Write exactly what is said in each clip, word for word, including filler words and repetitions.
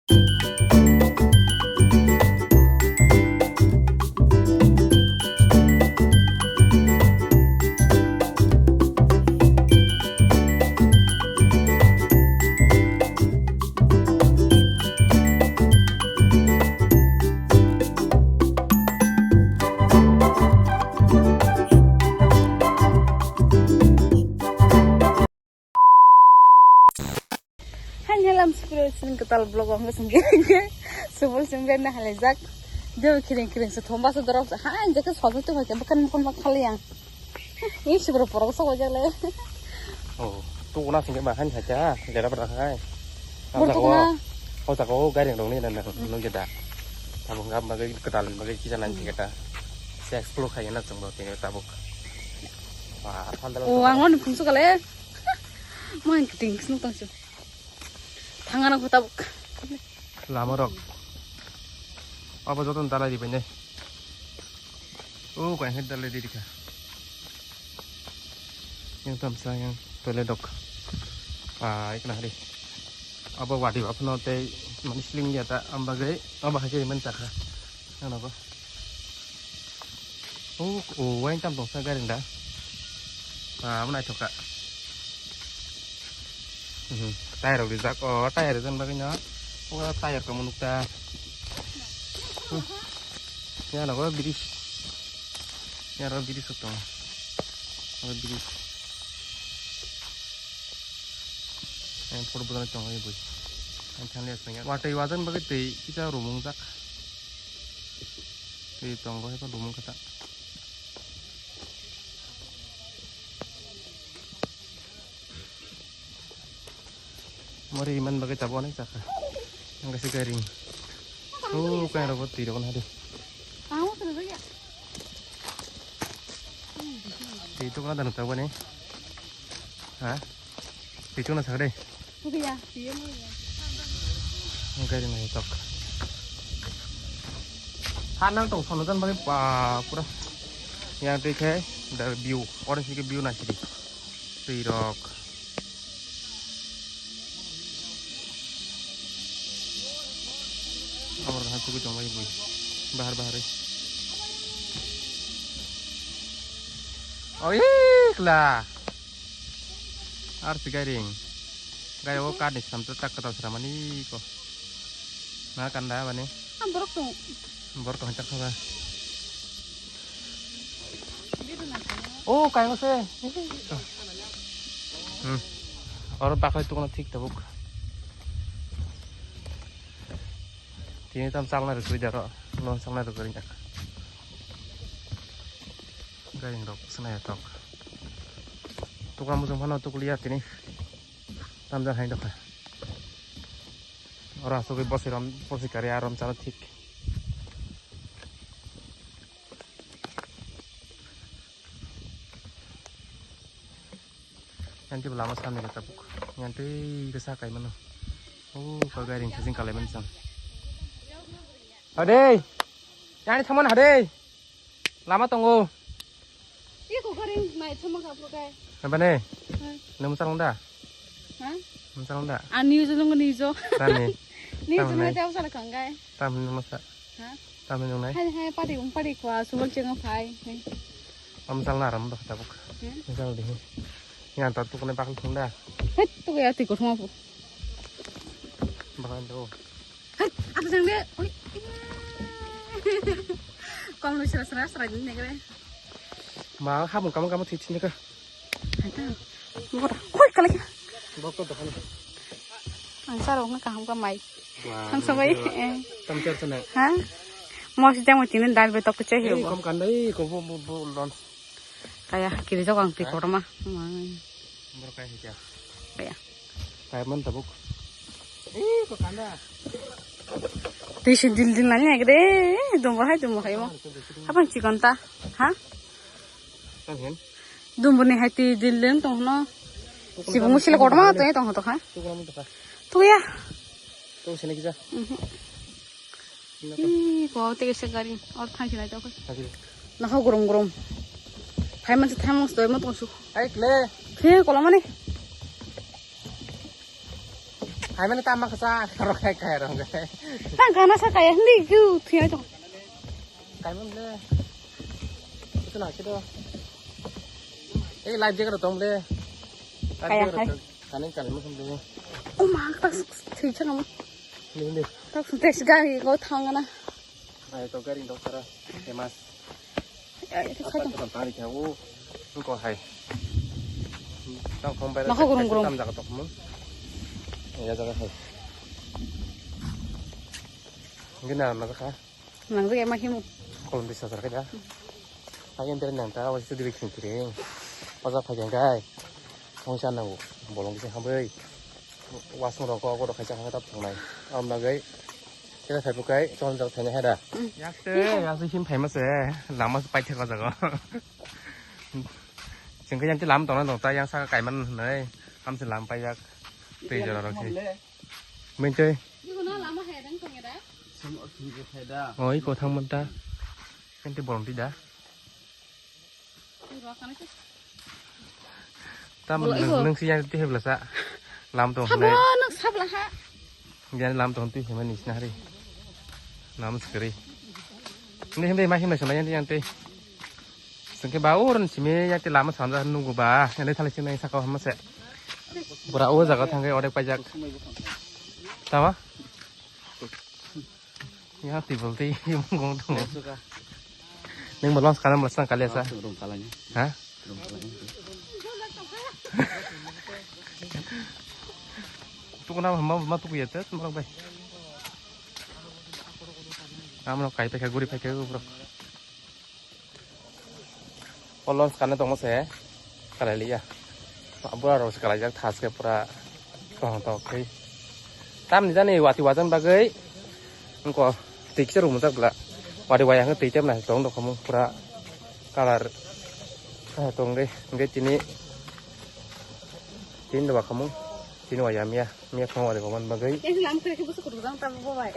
Hai, helam sukro sini ketal vlog ang sini. Subul sini na halajak. Dia kiring kiring se thomba se dorok. Hai, jaka sobi tu hai bukan bukan mak khali yang. Ini sibro porok sok aja le. Oh, tu kuna sini mah hai saja. Lera berapa hai? Bor tu kuna. Oh, tak oh, garing dong ni dan nung jeda. Tabuk ngam bagai ketal bagai kisah nanti kita. Saya sepuluh kaya na tunggu tini tabuk. Wah, pandal. Oh, ang wan pungsu kale. Mang kiting sini tungsu. Thangana kho tabuk. Lama rok. Abo joto dalai di bene. O kaya dalai di dikha. Yang tamsa yang toilet dok. Ah, ikna hari. Abo wadi apno tei mani sling ya ta ambagai abo haje men takha. Ano ba. O, o, wain tam tongsa garing da. Ah, amo naithok kha. Mhm. Tire rok rijak. O, tire rijak bagwi no. O, tire kamo nukta. Hmm. Ya, nago bridge. Ya, ro bridge sok tongo. O, bridge. Yang photo budana tongo, ya, bui. Yang thangli asmanya. Watwi wajan bagwi twi kisa rumung jak. Twi tongo hai photo mung kata. Mori iman bagwi tabuk onek chakha. Ang kaisa garing. Oh, kaya rok twi rok na di. Twi tok na dan tabuk ni. Ha? Twi tok na sakde. Gari nai tok. Hanang tong sono jan bagi pa pura. Yang twi khe the view, orange ke view na sidi. Twi rok. Amar ha tugui tong bai bui. Bahar bahar. Oh, ikla. Ar si gairing. Gai o kani samto tak kata sramani ko. Na kanda bani. Ah, borok tong. Borok tong tak kata. Oh, kayo se. Hmm. Oro bakhai tukuna thik tabuk. Tini tam chakna rwkwi daro. Non chakna rwkwi ringjak. Gairing rok swnai tok. Tukla muchung phano tukliya tini. Tamjak hai dokha. Oro asugwi boswi rom, boswi kari arom chana thik. Yang twi lama sami khe tabuk. Yang twi khe sa kai mano. Oh, kok gairing sijing kalai mani chang. Hade. Yang ni thaman hade. Lama tongo. Ih, kok gairing nai thaman ka pura kai. Apa ne? Hah? Nemu sarong da? Hah? Nemu sarong da? Ani ujo nungu ni ujo. Tani. Ni ujo nungu jauh sana kanggai. Tam ni masa. Ha? Tam ni nai. Hai, hai, padi, um, padi kwa, subal chenga phai. Hai. Am sal na ram dah tabuk. Hmm? Sal di. Yang tak tu kena bakal tunda. Hei, tu ya ti kosong apa? Bakal tu. Hei, apa sang dia? Oi. Kamu lu seras seras seras ini kere. Ma, kamu, kamu, kamu titi ni kah? Koi kalai. Bokto dokan. Ang saro nga kaham ka mai. Wah, ang sabai. Tam cer sana. Ha? Mos jang mo tinin dal betok ke ceh. Kom kandai ko bo bo bo lon. Kaya kiri jok ang ti korma. Bor kai hija. Kaya. Kai man tabuk. Eh, ko kanda. Tisi dil dil nanya gede. Dumbo hai dumbo hai mo. Apa cikon ta? Ha? Kan hen? Dumbuni hai twi dil dil tong no. Sibung sila kotorma tong tong ha. Tukuna mun tukha. Tuya. Tung sini kisa. Mhm. Ih, ko te kisa gari. Or thang sila to. Lagi. Naho gorom gorom. Phai man se thang mos doi mo tong su. Ai kle. Khe kola mani. Hai mane tama kasa, rok hai kaya rok hai. Tang kana sa kaya hindi kyu thiya tong. Kai mane le. Itu nak itu. Eh, life jacket tong le. Kaya hai. Kani kani mo sum le. Oh ma, tak thik chang mo. Ini ini. Tak thik gari go thang na. Hai to gari dok sara. Famous. Ai, itu apa khatung. Itu tang tang dia u. Engko hai. Tang kong bai. Nokha gurung gurung. Tam jaga tok mo. Ya jaga hai. Gina na ka. Nang jaga ma himu. Kolom bisa jaga da. Ayan tere nang ta wasi tu dibi king king. Oja phai jang kai. Mungsa nango, bolong kisa hambai. Wasung rok kok rok kaisa hangtap tongnai. Am nagai. Kira thai bukai, chon jak thai hai da. Yak te, ya se hin phai ma se, lama se pai thek jago. Chengke yang te lam tongna tong ta, yang saka kaiman nai, am se lam pai yak. Tei jora rok se. Mentoi. Iko na lama hai dang tong ya da? Sim o thung ke thai da. Oi, ko thang man ta. Yang te bolong ti da. Tam nung si yang tihip lasa. Lam tong habo nung sabla ha. Yang lam tong tihip mani sina hari. Lam sekeri. Ini hindi masih masih yang yang tih. Sengke ba urun simi yang tih lama samja nunggu ba. Yang tih thali sini sakau hama se. Bura o jaga thangke odek pajak. Tama? Ya table ti mungkong tongo. Neng mo lons kana mo sang kali asa. Rum kalanya. Ha? Rum kalanya. Tukuna ma ma tuku ya tes morok bai. Amno kai pekha guri pekha guri. O lons kana tongmo se kalai liya. Abura rok se kalai jak thas ke pura tong tong khe. Tamni jani wati wajan bagwi engko twi kisa rwmujak bwla. Wati waya hwnkhe twi tebna tong tong khamu pura colour tong de hwnkhe tini tini doba khamu tini waya miya. Miya phano wari boman bagwi. Yang lam kre khe busu kudu jang tamo bo bai.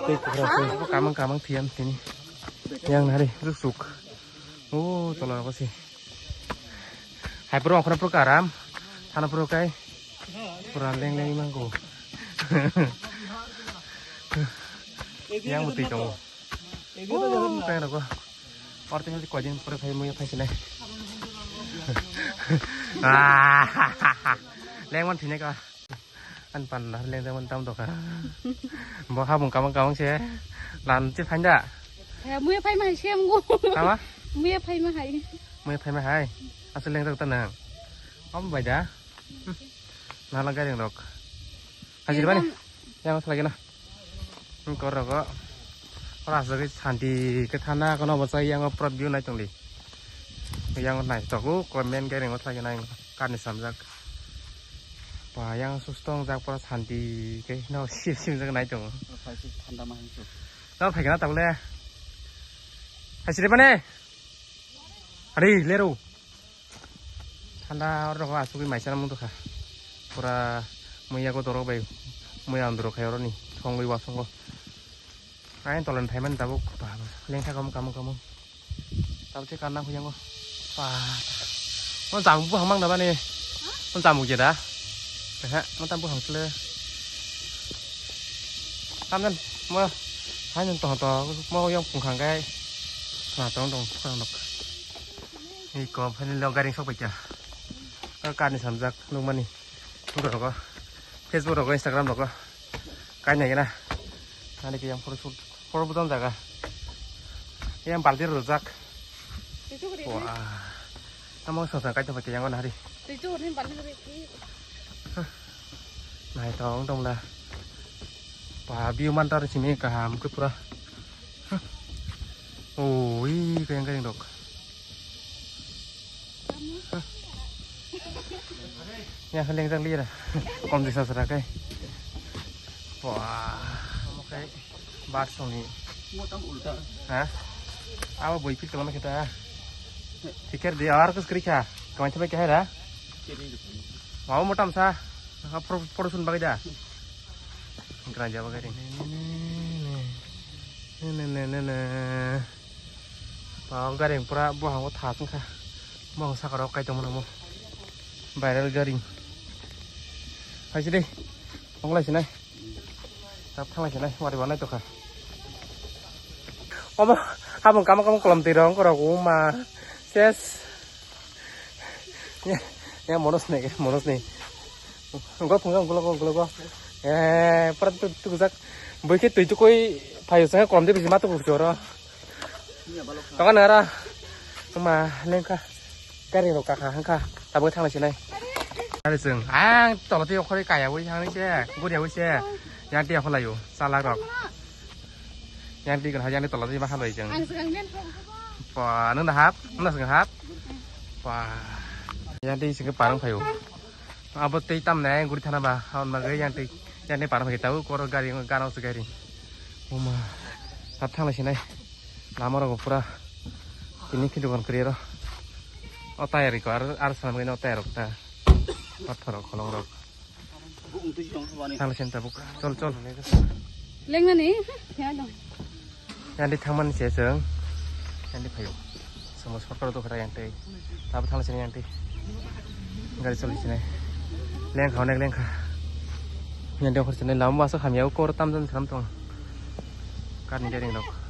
Tei kwkhwrang tei. Abo kamang kamang thiyam tini. Yang nari rusuk. O tola ko si. Hai pura okhra pura karam. Thana pura kai. Pura leng leng mangko. Yang muti tongo. Peng rok. Or tinggal koidin pore phai muya phai sinai. Lengman thine ka. An pan na leng lengman tam doka. Bo habung kamang kamang se. Lan che phain da. Muya phai ma hai sem go. Tama? Muya phai ma hai. Muya phai ma hai. Asal leng rok ta nang. Om bai da. Nala gari rok. Hajir bani. Yang selagi na. Kor rogo. Ora aswk santi khe thana kono bwsai yang prot view nai tongdi. Yang nai togo ko main gari ngo thlai nai karni samjak. Ba yang sustong jak pura santi khe no sim sim jak nai tongo. Thanda ma hansu. No phai kana tabule. Hai sire bane. Ari lero. Thanda oro asugwi maisa mung tongkha. Pura muya ko dorok bai muya andro khai oroni thongwi wasongo. Ain tolan thaiman tabuk lengtha kamu kamu kamu. Tabuk che kanna huyango. Wah. Mon jamu buhang mang da bani. Mon jamu je da. Ehe, mon tam buhang sele. Tamdan mo hain tong tong mo yang pung khang kai. Na tong tong khang nok. Iko phani lo garing sok paikha. Karni samjak nukmani. Rogo. Facebook rogo, Instagram rogo. Kainai gana. Nani ke yang photo shoot. Photo buton jaga. Yang balti rojak. Wah. Tamo sosang kaito paikha yang nari. Nai tong tong la. Ba view mantar simi kaham ke pura. Ui, kayang kayang dok. Ya, leng jang lira. Kom disa sera kai. Wah, oke. Bat song ni. Motam ulta. Ha? Awa boy pil tolama kita. Tikar di awar kus kri kha. Kawan coba kya hai ra? Mau motam sa. Apa pro-, production bagai dah? Kerja bagai ni. Ne ne ne ne. O gari pura buhango thas wngkha. Buhango saka rok kai tongmani omo. Viral gari. Hai se dei. Onglaisi nai. Tap thanglaisi nai. Wari wanai tokha. Omo habang kama kama kolom twi rong korok uma. Ses. Ya, ya monos ni, monos ni. Go phunga gulo go gulo go. Eh, pura tu tu jak. Boi ke tui tu koi phayo sanga kolom de bisi ma tu kuchoro. Tokha nara. Ma lengkha. Kari rok kakha hangkha. Tabuk thanglaisi nai. Ari sung. Ang tolo tei okhori kaya wi hangni se. Guri wi se. Yang tei okholayo. Salak rok. Yang tei kan yang tei tolo tei ma haloi jeng. Ang sekarang dia. Pa, nung da hap? Nung da sung hap? Pa. Yang tei sing parang phayo. Abo tei tam nai guri thana ba. Hon ba yang tei yang tei parang phayo. Tau koro gari gana se gari. Uma. Tap thanglaisi nai. Lama rok pura tini khe dogan kwrwi aro. O tayar riko ar ar sanam gani o tayar rok ta. Pathor rok kholong rok. Thang sen tabuk. Chol chol. Lengnani? Ya dong. Yang di thangmani se chwng. Yang di phayo. Somo sorkar do khara yang tei. Tabuk thang sen yang tei. Gari choli sini. Lengkha onek lengkha. Yang di okhor sini lama masa khamya kor tam jan sam tong. Karni gari rok.